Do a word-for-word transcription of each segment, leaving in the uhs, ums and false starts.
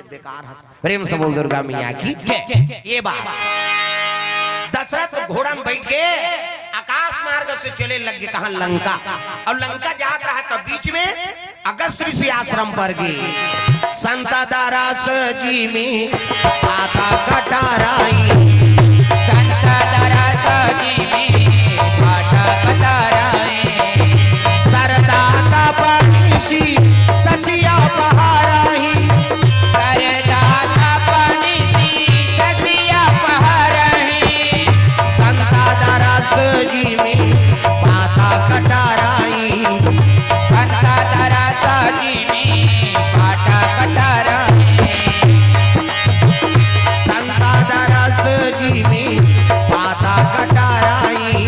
बेकार है। प्रेम से बोल दुर्गा मैया की। जय। ये बात, दशरथ घोड़ा में बैठ के आकाश मार्ग से चले लग गे, कहाँ? लंका। और लंका जात रहा, तब बीच में अगस्त ऋषि आश्रम पर गे। संत दरस जिमि पातक टरई। संत दरस जिमि पातक टरई। सरधा तप निशि ससिया पहरई। सरधा तप निशि ससिया पहरई। संत दरस जिमि पातक टरई। संत दरस जिमि पातक टरई। संत दरस जिमि पातक टरई।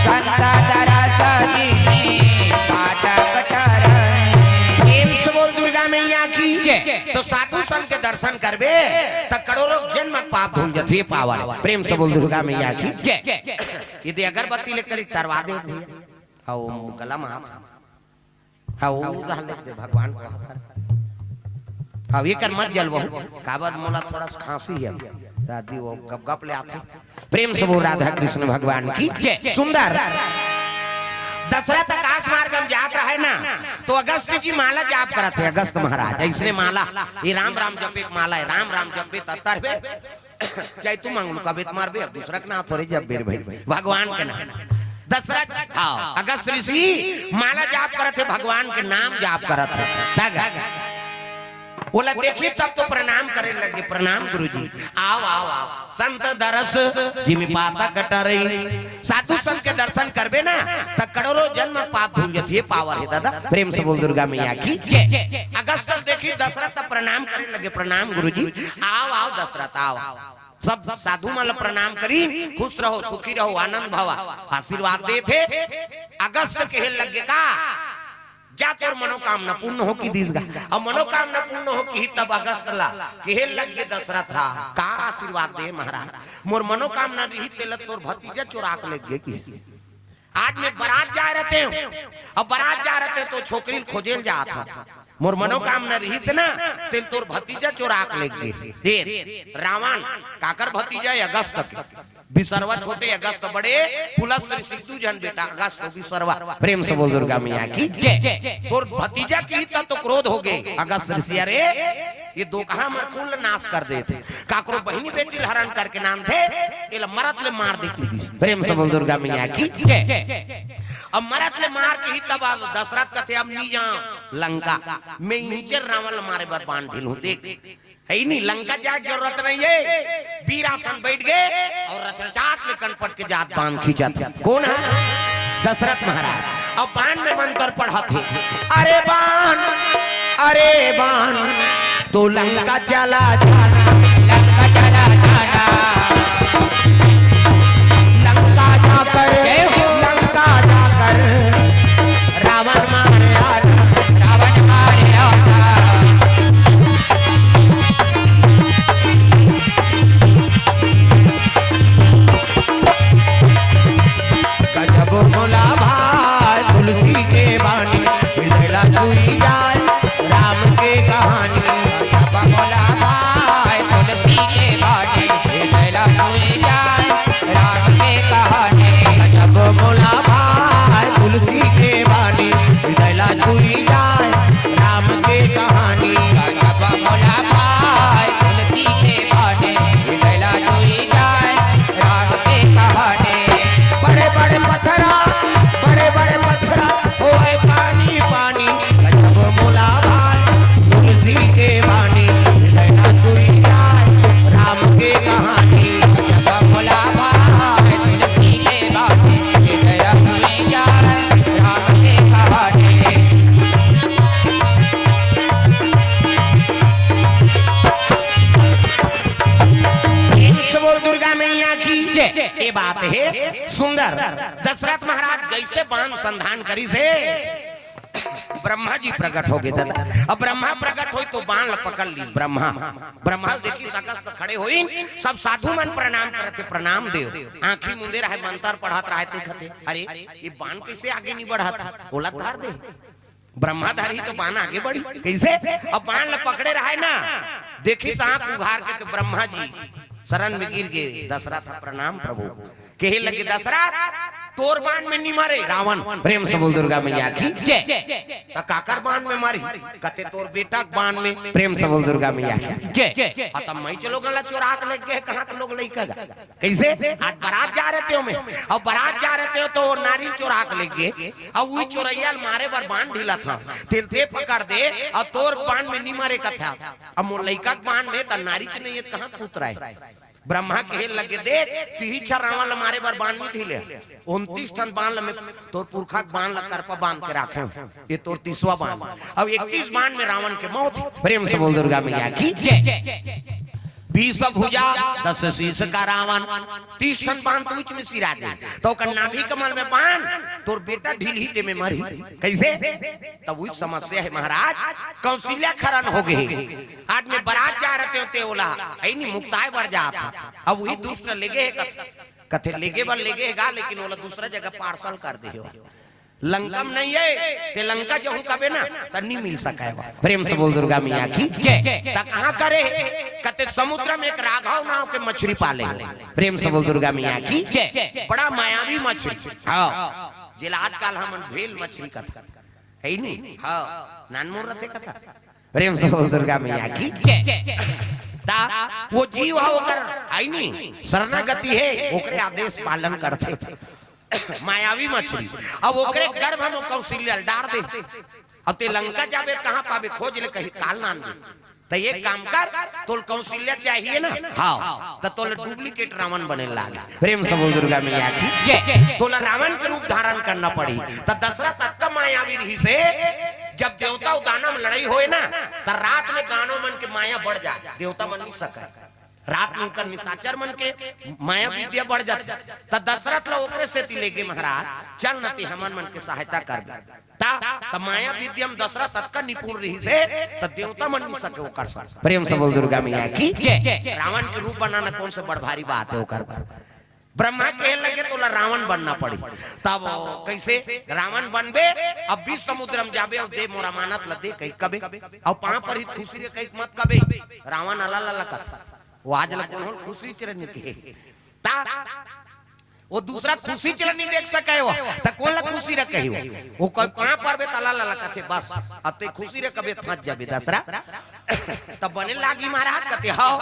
संत दरस जिमि पातक टरई। प्रेम से बोल दुर्गा मैया की। जय। तो साधु संत के दर्शन करबे, त करोड़ों जन्म के पाप धुल जथे, पावर। प्रेम से बोल दुर्गा मैया की। जय। ये दे अगरबत्ती लेकर एक टरवा दे भैया। आओ गला में हाथ। हाँ, वो उधार ले दे भगवान को। हाँ, ये कर मत जलवहू। काबर मोला थोड़ा सा खांसी है। दादी वो गप गप ले आथे। प्रेम से बोल राधा कृष्ण भगवान की। जय। सुंदर। दशरथ आकाश मार्ग में जात रहे ना, तो अगस्त जी माला जाप करत हे, अगस्त महाराज। इसने माला, ये राम राम जपे के माला है, राम राम जपे तत्तर बे। चाहे तू मांग लू, कबे तुम्हार बे, दूसरा के नाम थोड़े जप बेर भाई, भगवान के नाम। दशरथ, हाँ, अगस्त ऋषि माला जाप करत हे, भगवान के नाम जाप करत हे। तग बोला, देखी तब तो प्रणाम करे लगे, प्रणाम गुरुजी, आओ, आओ, आओ। संत दरस जिमि पातक टरई। साधु संत के दर्शन करबे ना, त करोड़ों जन्म पाप धुल जथे, ये पावर है दादा। प्रेम से बोल दुर्गा मैया की। जय। अगस्त देखी दशरथ त प्रणाम करे लगे, प्रणाम गुरुजी, आओ, आओ दशरथ, आओ। सब साधु मन ल प्रणाम करी, खुश रहो, सुखी रहो, आनंद भवा, आशीर्वाद देथे। अगस्त कहे लगे का, जा तोर मनोकामना पूर्ण हो कि दिस गा। अब मनोकामना पूर्ण हो कि तब अगस्त ला कहे लगे दशरथ हा, का आशीर्वाद दे महाराज, मोर मनोकामना रही तेला तोर भतीजा चोरा के लेगे किसी। आज मैं बारात जा रहते हूँ, अब बारात जा रहते तो छोकरी खोजे ल जात हूँ, मोर मनोकामना रहिस ना, तेल तोर भतीजा चोरा के लेगे। देख, रावण काकर भतीजा है? अगस्त के। विसर्वा छोटे, अगस्त बड़े, पुलस्त्य ऋषि दू झन बेटा, अगस्त अउ विसर्वा। प्रेम से बोल दुर्गा मैया की। जय। तोर भतीजा के ही त तो क्रोध हो गे अगस्त ऋषि, अरे ये दो कहा हमर कुल नाश कर देथे, काकरो बहिनी बेटी ल हरण करके नानथे, एला मरत ले मार दे कहि दिस। प्रेम से बोल दुर्गा मैया की। जय। अब मरत ले मार के ही तब अब दशरथ कथे, अब नी जा लंका, मैं इही चेर रावण ल मारे बर बान ढिलहूं। देख, है ही नहीं, लंका जाए के जरूरत नहीं है। वीरासन बैठ गए और रचरचात ले कनपट के जात बान खींचत। कौन है? दशरथ महाराज। अब बान में मंत्र पढ़त हे, अरे बान, अरे बान, तो लंका चला जाना, लंका चला जाना, लंका जाकर, जय हो। लंका जाकर रावण मारे आना, रावण मारे आना। गजब मोला भाय तुलसी के बानी, हृदय ला छुई जाय राम के कहानी। गजब मोला भाय तुलसी के बानी, हृदय ला छुई जाय राम के कहानी। गजब मोला भाय तुलसी के बानी, हृदय ला छुई जाय राम के कहानी। गजब मोला भाय तुलसी के बानी, हृदय ला छुई जाय राम के कहानी। बड़े बड़े पत्थरा, बड़े बड़े पत्थरा होय पानी पानी। गजब मोला भाय तुलसी के बानी, हृदय ला छुई जाय राम के कहानी। गजब मोला भाय तुलसी के बानी, हृदय ला छुई जाय राम के कहानी। प्रेम से बोल दुर्गा मैया की। जय। ये बात है सुंदर। दशरथ महाराज जैसे बान संधान करिस हे, ब्रह्मा जी प्रकट हो गए दादा। अब ब्रह्मा प्रकट होई तो बान ल पकड़ लीस ब्रह्मा। ब्रह्मा ल देखिस अगस्त खड़े होइन, सब साधु मन प्रणाम करत हे, प्रणाम देव। आंखी मुंदे रहे, मंत्र पढ़त रहे, देखत हे, अरे ये बान कैसे आगे नहीं बढ़त? ओला धर दे। ब्रह्मा धरही तो बान आगे बढ़ी। कैसे? अब बान ल पकड़े रहे ना, देखिस आंख उघार के तो ब्रह्मा जी शरण में गिर गे। दशरथ ह, प्रणाम प्रभु। कहे लगे, दशरथ, तोर बाण में नी मरे रावण। प्रेम से बोल दुर्गा मैया की। जय। त काकर बाण में मरही? कथे, तोर बेटा के बाण में। प्रेम से बोल दुर्गा मैया की। जय। आ, तब मैं चलो गला चोरा के ले गए, कहाँ के लोग लइका गा? कैसे? आज बारात जा रहे थे मैं, अब बारात जा रहे थे तो वो नारी चोरा के ले गए, अब वही चोरैया ल मारे बर बाण ढीला था, तेल ते पकड़ दे, और तोर बाण में नी मरे कथा, अब मोर लइका के बाण में त नारी च नहीं है, कहाँ कूत रहा है? ब्रह्मा कहे लगे, देख, तिही छर रावण ल मारे बर बाण नी ढीले, उनतीस ठन बाण ल में तोर पुरखा के बाण ल करपा बांध के राखे हूँ, ये तोर तीसवा बाण। अब इकतीस बाण में रावण के मौत। प्रेम से बोल दुर्गा मैया की। जय। बीस भुजा दस शीश का रावण, तीस ठन बाण तो उच में सिरा दे, तो ओकर नाभि कमल में बाण, तोर बेटा ढील ही ते में मरही। कैसे? तब उच समस्या है महाराज, कौशल्या खरन हो गए। आज में बारात जा रहे ते ओला, ऐ नी मुक्ताय बर जात। अब वही दुष्ट लेगे है कथे, कथे लेगे बर लेगे है गा, लेकिन ओला दूसरा जगह पार्सल कर दे हो। लंका में नहीं है, ते लंका जहूं कबे ना, त नी मिल सके बा। प्रेम से बोल दुर्गा मैया की। जय। त कहाँ करे? कथे समुद्र में एक राघव नाव के मछली पाले। प्रेम से बोल दुर्गा मैया की। जय। बड़ा मायावी मछली। हाँ, जेला आजकल हमन भेल मछली कथा, है नी? हाँ, नानमुन रथे कथा। प्रेम से बोल दुर्गा मैया की। जय। ता वो जीव है ओकर, है नी? शरणागति है, ओकरे आदेश पालन करथे। मायावी मछली। अब ओकरे गर्भ में कौशल्या ल डार दे। अब ते लंका जाबे, कहाँ पाबे? खोज ले, कहीं काल नान दे। त एक काम कर, तोल कौशल्या चाहिए ना? हाँ। त तोल डुप्लीकेट रावण बने लागे। प्रेम से बोल दुर्गा मैया की। जय। तोला रावण के रूप धारण करना पड़ी। त दशरथ अतका मायावी रहिसे, जब देवता अउ दानव में लड़ाई होए ना, त रात में दानव मन के माया बढ़ जाए, देवता मन नहीं सके। रात में उनकर निशाचर मन के माया विद्या बढ़ जाथे। त दशरथ ल ओकरे सेती लेगे महाराज, चल न ते हमन मन के सहायता कर दे। ता, त माया विद्या में दशरथ अतका निपुण रहिसे, त देवता मन नहीं सके ओकर संग। प्रेम से बोल दुर्गा मैया की। जय। रावण के रूप बनाना कौन से बड़ भारी बात है ओकर बर? ब्रह्मा कहे लगे, तोला रावण बनना पड़ी। तब कैसे रावण बनबे? अब बीच समुद्र में जाबे, अउ दे मोर अमानत ल दे कही कबे, अउ पांव पर ही खुशी रे कही मत कबे, रावण अला लला कथे। वो आज ल कोनो ल खुशी च नहीं कहे। ता वो दूसरा खुशी च ल नहीं देख सके हो, त कौन ला खुशी रखे हो? वो कोई पांव पर बे त अला लला कथे, बस। अब ते खुशी रे कबे फंस जाबे दशरथ। तब बने लागी महाराज कथे, हाँ।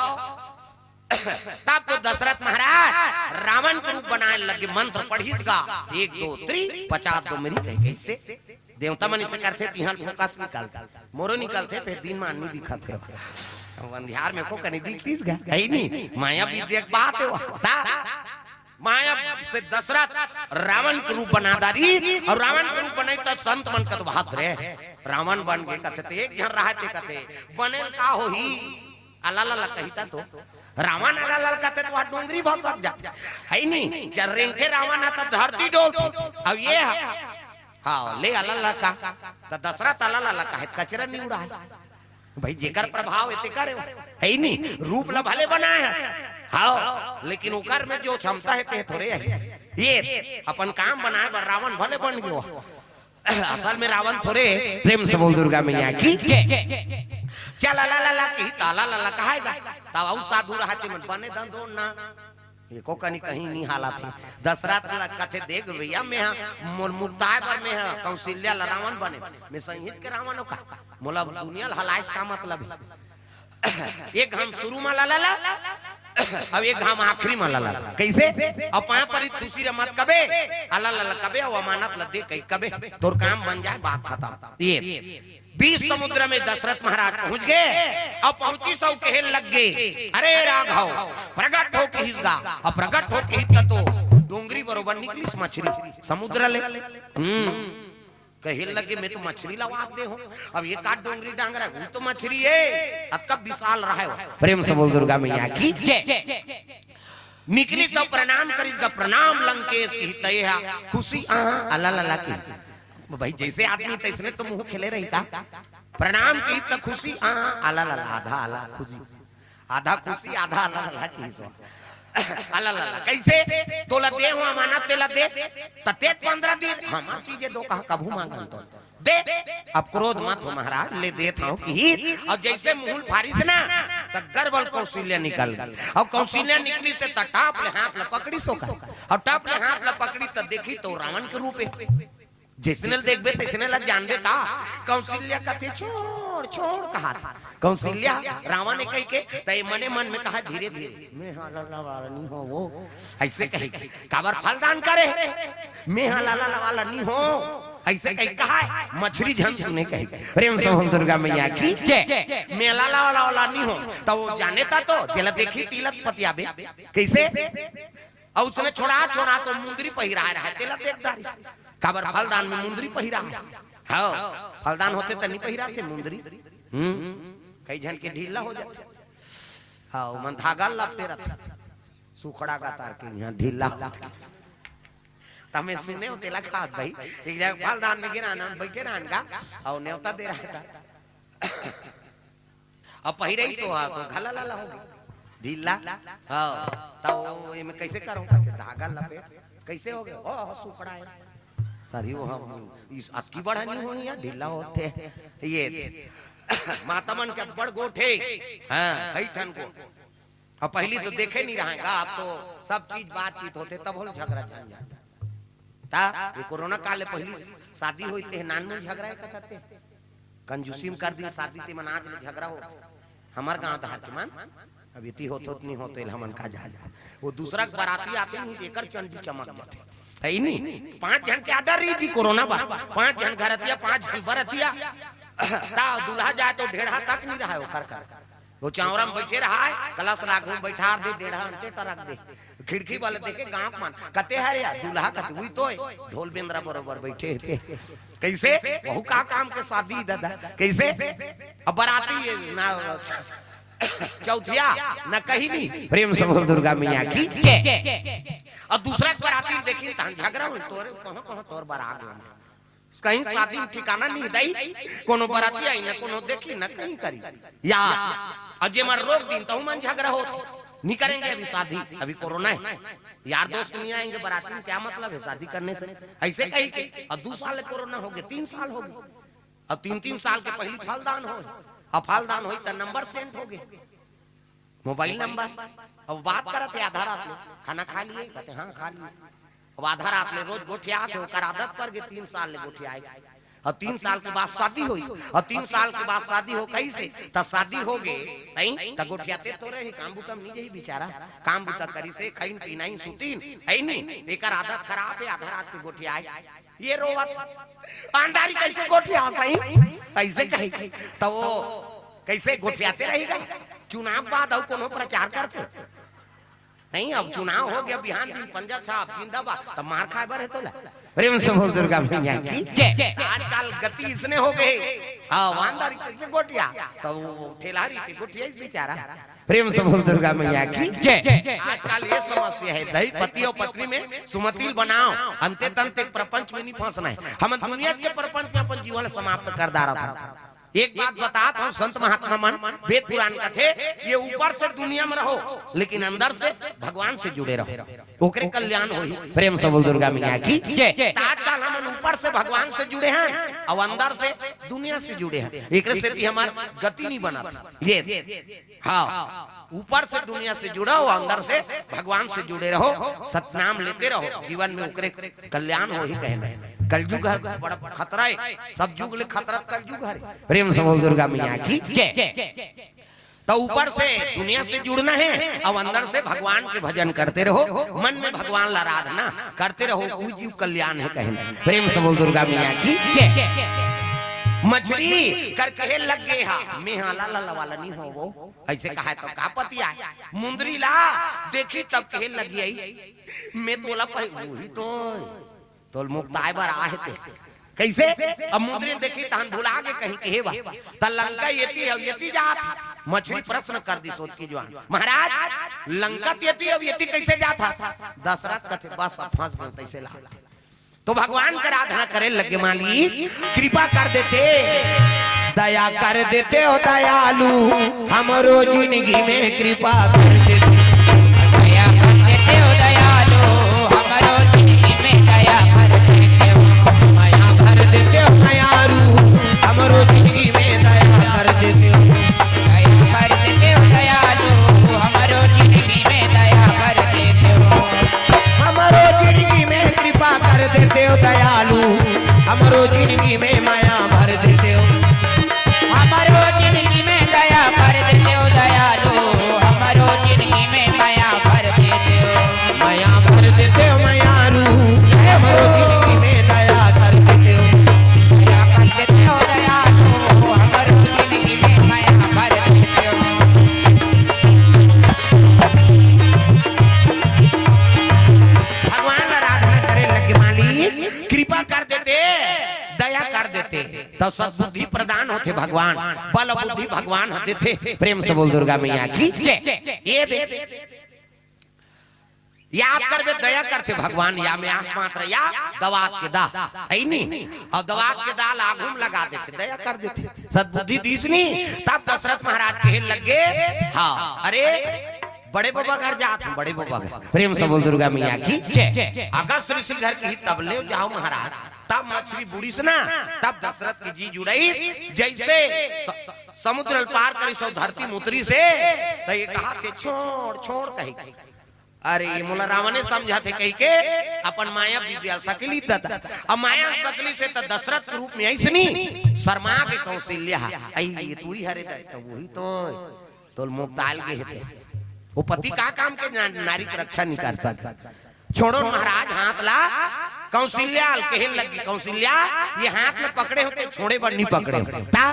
तब तो दशरथ महाराज रावण के रूप बनाए लगे, मंत्र पढ़िस गा, एक दो तीन, पचास दो मेरी कही कैसे? देवता मन इसे करथे, तिहां फोकस निकलथे, मोरो निकलथे, फिर दिन में अन्नी दिखत है। अब अंधियार में को कनी दिखतीस गा, है नी? माया विद्या के बात है वो। ता, माया से दशरथ रावण के रूप बना डारी, अउ रावण के रूप बनाई त संत मन कथे, बाप रे, रावण बन गे कथे, त एक झन रहा ते कथे, बने का होही? अला लला कहिता तो रावण अला लला कथे तो डोंगरी भसक जाथे, है नी? चर्रेंगे रावण ह त धरती डोलथे। अब ये ह, हाँ, ले अला लला का, त दशरथ अला लला का है, कचरा नहीं उड़ाए। भाई, जेकर प्रभाव है, तेकर है, है नी? रूप ला भले बनाए है, हाँ, लेकिन ओकर में जो क्षमता है, ते थोरे है। ये अपन काम बनाए बर रावण भले बन गयो, असल में रावण थोरे। प्रेम से बोल दुर्गा मैया की। जय। चल अला लला कही, त अला लला कहाएगा। तब अउ साधु रहते मन बने दंदो ना, एको कनी कहीं नहीं हालत है। दशरथ ला कथे, देख भैया, मैं हा मोर मुक्ताय बर मैं हा कौशल्या ला रावण बने, मैं संहित के रावण हो का? मोला दुनिया ला हलाइस का मतलब है? एक घाम शुरू में अला लला, अब एक घाम आखिरी में अला लला। कैसे? अब पांव परी खुशी रे मत कबे, अला लला कबे, अउ अमानत ल दे कही कबे, तोर काम बन जाए, बात खत्म। ये बीच समुद्र में दशरथ महाराज पहुंच गए। अब पहुंचिस अउ कहे लग गए, अरे राघव, प्रगट हो कहिस गा। अब प्रगट हो कहिस तो डोंगरी बरोबर निकलिस मछली समुद्र ले। हम्म, कहे लगे, मैं तो मछली लवात दे हूँ। अब ये का डोंगरी डांगरा, वो तो मछली है, अतका विशाल रहा है। प्रेम से बोल दुर्गा मैया की। जय। निकलिस अउ प्रणाम करिस गा, प्रणाम लंकेश कही, तय हा खुशी आहा अला लला कही। भाई, जैसे आदमी तैसने तो मुंह खेले रही का? प्रणाम कही त खुशी आहा अला लला, आधा अला खुशी, आधा खुशी, आधा अला लला कही सो। अला लला, कैसे? तोला दे हूँ अमानत, तेला दे, त तेत पंद्रह दिन, हमार चीजे दो कहा, कभू मांगन तो दे। अब क्रोध मत हो महाराज, ले देत हूँ कही। अब जैसे मुहुल फारिस ना, त कौशल्या निकल गई। अउ कौशल्या निकली से त टाप ले हाथ ल पकड़ी सोकर। अउ टाप ले हाथ ल पकड़ी त देखी तो रावण के रूप हे। जैसने ल देखबे तैसने ल जानबे का। कौशल्या कथे, "छोड़, छोड़," कहा था। कौशल्या रावण हे कहिके, त ये मने मन में कहा, "धीरे धीरे, मैं हा लल्ला वाला नहीं हो वो," ऐसे कही। काबर फलदान करे, "मैं हा लल्ला वाला नहीं हो," ऐसे कही कहा हे, मछरी झन सुने कही। प्रेम से बोल दुर्गा मैया की जय। "मैं लल्ला वाला, वाला नहीं हो," त वो जाने ता तो, जेला देखी तिलक पतियाबे। कैसे? अउ उसने छोड़ा, छोड़ा तो मुंदरी पहिराए रहा, तेला देख डारिस। काबर फलदान में मुंदरी पहिरा हे। हाँ, फलदान होते त नहीं पहिराते मुंदरी। हम्म, कई झन के ढीला हो जाथे। हाँ, मन धागा लपटे रहथे। सुखड़ा का तार के यहाँ ढीला होथे। त मैं सुने हो तेला खात भाई, एक जगह फलदान में गिरा ना, बैठे रहन का, अउ नेवता दे रहा था। अब पहिरे ही सोहा तो घला लाला हो गई। ढीला। हाँ, त वो एमे कैसे करो? कहते, "धागा लपेट।" "कैसे हो गए?" "ओ, हो, सुखड़ा हे।" "सर, वो हम इस अतकी बड़ा नहीं होई यार, ढीला होथे।" ये माता मन के बड़ गोठ हे। हाँ, कई ठन गोठ। अब पहली तो देखे नहीं रहा का, अब तो सब चीज बातचीत होथे, तब होल झगड़ा झंझट। ता ये कोरोना काल ले पहली शादी होई ते नानमुन झगड़ा हे कथते। कंजूसी में कर दिन शादी ते मन आज ले झगड़ा हो। हमर गांव धार के मन, अब इति होत होत नहीं होते, हमन का जान। वो दूसरा के बराती आते नहीं, एकर चंडी चमक जाथे। हे नहीं? पांच झन के आर्डर रही जी कोरोना बा। पांच झन घरतिया, पांच झन बरतिया। ता दूल्हा जाए तो ढेढ़ा तक नहीं रहा ओकर कर। वो चावरा में बैठे रहा है, कलश लागू में बैठार दे, ढेढ़ा अंते टरक दे। खिड़की वाले देखे गांव के मन, "कते हरे यार?" दूल्हा कते, "उई तो है, ढोल बेंदरा बरोबर बैठे हे ते।" कैसे? वहू का काम के शादी दादा। कैसे? अब बराती ये ना चौथिया, ना कहीं नहीं। प्रेम से बोल दुर्गा मैया की जय। और दूसरा के बराती देखी, तहन झगड़ा हो, "तोरे कहाँ, कहाँ तोर बराग हो?" कहीं शादी में ठिकाना नहीं दई, कोनो बराती आई ना, कोनो देखी ना, कहीं करी। या, और जे मन रोक दिन, तहू मन झगड़ा होत, "नहीं करेंगे अभी शादी, अभी कोरोना है, यार दोस्त नहीं आएंगे बराती में, क्या मतलब है शादी करने से?" ऐसे कही के, और दू साल कोरोना हो गए, तीन साल हो गए, अब तीन तीन साल के पहली फलदान हो, अब फलदान होई त नंबर सेंट हो गए। Mobile number. अब बात करत हे आधा रात ले, "खाना खा लिए?" कहते, "हाँ, खा लिए।" अब आधा रात ले रोज गोठियात हे, ओकर आदत पड़ गई तीन साल ले गोठियाए। अब तीन साल के बाद शादी होई, और तीन साल के बाद शादी हो कैसे? त शादी हो गए, तई त गोठियाते तो रही, काम बुता में नहीं जाही बेचारा, काम बुता करी से, खाइन पीनाइन सुतीन, है नहीं? एकर आदत खराब हे, आधा रात के गोठियाए। ये रोवत, "अंधारी कैसे गोठिया सही?" ऐसे कही, त वो कैसे गोठियाते रहेगा? चुनाव बाद अउ कोनो प्रचार करथे? नहीं, अब चुनाव हो गया, बिहान दिन पंजा छाप जिंदाबाद, त मार खाए बर हे तोला। प्रेम से बोल दुर्गा मैया की जय। आजकल गति इसने हो गए, हाँ, वानदारी कैसे गोठिया, त वो ठेलहारी ते गोठिया इस बेचारा। प्रेम से बोल दुर्गा मैया की जय। आजकल ये समस्या हे, दही पति और पत्नी में सुमतिल बनाओ, अंते तंते प्रपंच में नहीं फंसना हे। हमन दुनिया के प्रपंच में अपन जीवन समाप्त कर डारत हन। एक बात बतात हंव, संत महात्मा मन, वेद पुराण कथे, ये ऊपर से दुनिया में रहो, लेकिन अंदर से भगवान से जुड़े रहो, ओकरे कल्याण होही। प्रेम से बोल दुर्गा मैया की जय। त आजकल हमन ऊपर से भगवान से जुड़े हन, अउ अंदर से दुनिया से जुड़े हन, एकरे सेती हमर गति नहीं बनत। ये हाँ, ऊपर से दुनिया से जुड़ो, अंदर से भगवान से जुड़े रहो, सतनाम लेते रहो, जीवन में ओकरे कल्याण होही कहना हे। कलयुग हे, बड़ा खतरा हे, सब युग ले खतरा कलयुग हे। प्रेम से बोल दुर्गा मैया की जय। त ऊपर से दुनिया से जुड़ना हे, अउ अंदर से भगवान के भजन करते रहो, मन में भगवान ला आराधना करते रहो, उही जीव कल्याण हे कहना हे। प्रेम से बोल दुर्गा मैया की जय। मछरी कर कहे लग गे हा, "मैं हा लल्ला वाला नहीं हो वो।" ऐसे कहा तो का पतियाय? मुंदरी ला देखी तब कहे लगी आई, "मैं तोला पह-, वही तो, तोल मुक्ताय बर आहे ते।" कैसे? अब मुंदरी देखी तहन भुला गे कहीं कहे बा। त लंका येती हे, येती जात हे। मछरी प्रश्न कर दिस ओतकी जुवान, "महाराज, लंका त येती, अब येती कैसे जात हे?" दशरथ कथे, "बस, अब फंस गए, तैसे ला।" तो भगवान के आराधना करे लगे, "मालिक, कृपा कर देते, दया कर देते हो दयालु, हमरो जिंदगी में कृपा कर देते।" दया कर देते हो दयालु, हमरो जिंदगी में दया कर देते हो। मया कर देते हो मयारू, हमरो जिंदगी में दया कर देते हो। दया कर देते हो दयालु, सद्बुद्धि प्रदान होथे भगवान, बल बुद्धि भगवान ह देथे। प्रेम से बोल दुर्गा मैया की जय। ये दे, याद करबे दया करथे भगवान, या में आंख मात्र या दवात के दा, है नी? अउ दवात के दा ल आघू म लगा देथे, दया कर देथे। सद्बुद्धि दीस नी, तब दशरथ महाराज कहे लगे, हाँ, अरे बड़े बबा घर जात हूँ, बड़े बबा घर। प्रेम से बोल दुर्गा मैया की जय। अगस्त ऋषि घर के ही तब ले जाव महाराज, तब मछरी बुड़ीस ना, तब दशरथ के जी जुड़ाई, जइसे स-, समुद्र ल पार करिस अउ धरती म उतरिस, त ये कहा थे, "छोड़, छोड़," कहे। अरे, ये मोला रावणे समझा थे कही के अपन माया विद्या सकली ददा। अब माया सकली से त दशरथ के रूप में अइसनी शर्मा के कौशल्या, "आई, ये तू ही हरे दे, त वही तो तोल मुक्ताल के हेते।" वो पति का काम के ना-, नारी के रक्षा नहीं कर सकता। छोड़ो महाराज हाथ ला, कौशल्या ल कहे लगी, "कौशल्या, ये हाथ ल पकड़े हो के छोड़े बर नहीं पकड़े हो।" ता,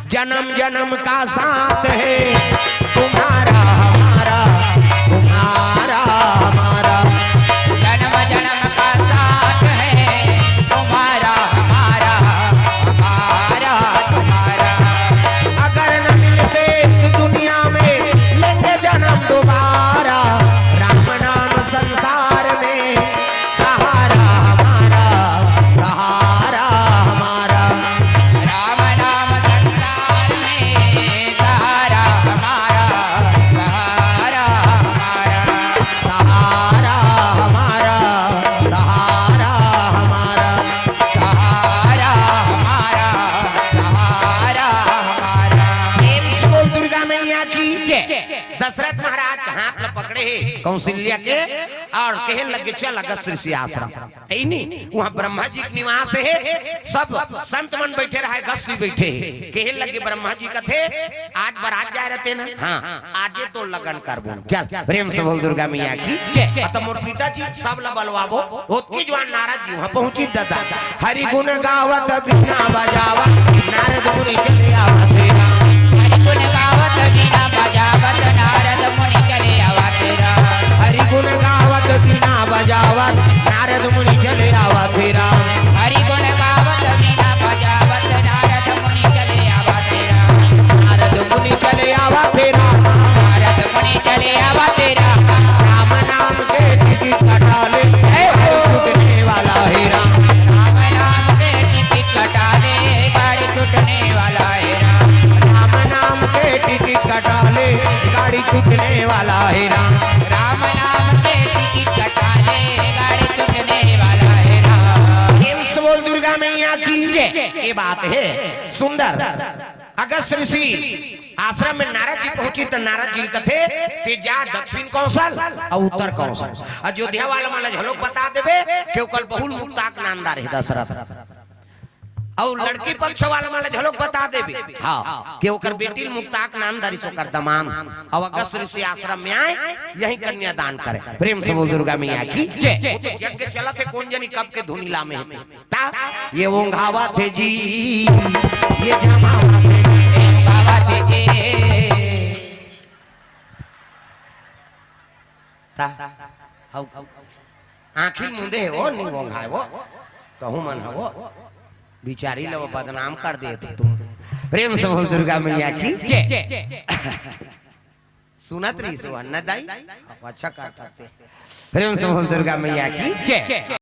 "जन्म जन्म का साथ है तुम्हारा हमारा, तुम्हारा हमारा।" जन्म जन्म का साथ है तुम्हारा हमारा, हमारा तुम्हारा। अगर न मिलते इस दुनिया में, लेते जन्म दोबारा। राम नाम संसार में सहारा हमारा, सहारा हमारा। राम नाम संसार में सहारा हमारा, सहारा हमारा। सहारा हमारा, सहारा हमारा। सहारा हमारा, सहारा हमारा। प्रेम से बोल दुर्गा मैया की जय। दशरथ महाराज के हाथ ल पकड़े हे कौशल्या के, अउ कहे लगे, "चल अगस्त ऋषि आश्रम।" है नी, वहाँ ब्रह्मा जी के निवास हे, सब संत मन बैठे रहे, अगस्त जी बैठे हे। कहे लगे ब्रह्मा जी कथे, "आज बरात जाए रहते ना?" "हाँ।" "आजे तो लगन करबो।" चल, प्रेम से बोल दुर्गा मैया की जय। अत मोर पिताजी सब ल बलवाबो। ओतकी जुवार नारद जी वहाँ पहुँची ददा। हरि गुण गावत बीना बजावत नारद मुनि चले आवत राम। हरि गुण गावत बीना बजावत नारद मुनि चले आवत राम। हरि गुण गावत बीना बजावत नारद मुनि चले आवत राम। हरि गुण गावत बीना बजावत नारद मुनि चले आवत राम। नारद मुनि चले आवत राम। नारद मुनि चले आवत राम। राम नाम के टिकट कटा ले, गाड़ी छूटने वाला है राम। राम नाम के टिकट कटा ले, गाड़ी छूटने वाला है राम। राम नाम के टिकट कटा ले, गाड़ी छूटने वाला है राम। राम नाम के टिकट कटा ले, गाड़ी छूटने वाला है राम। प्रेम से बोल दुर्गा मैया की जय। ये बात है सुंदर। अगस्त ऋषि आश्रम में नारद जी पहुंची त नारद जी कथे, "ते जा दक्षिण कौशल अउ उत्तर कौशल, अयोध्या वाला मन ल घलोक बता देबे के ओकर बहू ल मुक्ताक नान दारे दशरथ, अउ लड़की पक्ष वाला मन ल घलोक बता देबे, हाँ, के ओकर बेटी ल मुक्ताक नान दारिस ओकर दमांद, अउ अगस्त ऋषि आश्रम में आए, यही कन्यादान करे।" प्रेम से बोल दुर्गा मैया की जय। वो तो यज्ञ चलत हे, कोन जनी कब के धुनी लामे हे। ता, ये ओंघावत हे जी, ये जमावत हे जी। ओंघावत हे जी। ता, अउ, आँखी मूंदे हे वो, नी ओंघाए वो, तहू मन ह वो, बिचारी ल वो बदनाम कर देथे तुम। प्रेम से बोल दुर्गा मैया की जय। सुनत रहिस वो अन्ना दाई, अच्छा करत हे। प्रेम से बोल दुर्गा मैया की जय।